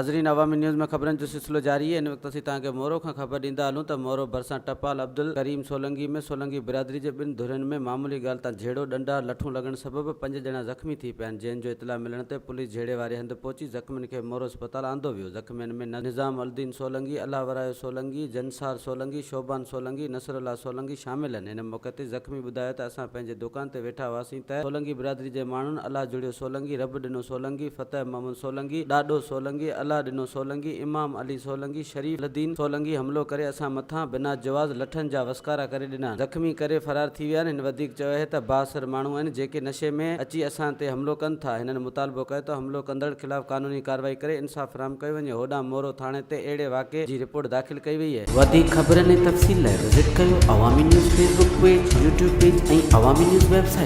ناظرين عوامي نيوز ۾ خبرن جو سلسلو جاري آهي، هن وقت اسين توهان کي مورو کان خبر ڏيندا هلون ته مورو ڀرسان ٽپال عبدالڪريم سولنگي ۾ سولنگي برادري جي ٻن ڌرين ۾ معمولي ڳالهه تان جهيڙو، ڏنڊا، لٺون لڳڻ سبب پنج ڄڻا زخمي ٿي پيا آهن، جنهن جو اطلاع ملڻ تي پوليس جهيڙي واري هنڌ پهچي زخمين کي مورو اسپتال آندو ويو، زخمين ۾ نظام الدين سولنگي، الله ورايو سولنگي، جنسار سولنگي، شعبان سولنگي، نصرالله سولنگي شامل آهن، هن موقعي تي زخمي ٻڌايو ته اسان پنهنجي دڪان تي ويٺا هئاسين ته سولنگي برادري جي ماڻهن الله جڙيو سولنگي، رب ڏنو سولنگي، فتح محمد سولنگي، ڏاڏو سولنگي، الله ڏنو سولنگي، امام علي سولنگي، شريف الدين سولنگي حملو ڪري اسان مٿان بنا جواز لٺن جا وسڪارا ڪري ڏنا، زخمي ڪري فرار ٿي ويا آهن، هن وڌيڪ چيو آهي ته بااثر ماڻهو آهن جيڪي نشي ۾ اچي اسان تي حملو ڪن ٿا، هنن مطالبو ڪيو ته حملو ڪندڙ خلاف قانوني ڪارروائي ڪري انصاف فراهم ڪيو وڃي، هوڏانهن مورو ٿاڻي تي اهڙي واقعي جي رپورٽ داخل ڪئي وئي آهي. وڌيڪ خبرن ۽ تفصيل لاء وزٽ ڪيو Awami news Facebook page, YouTube page ۽ Awami news website.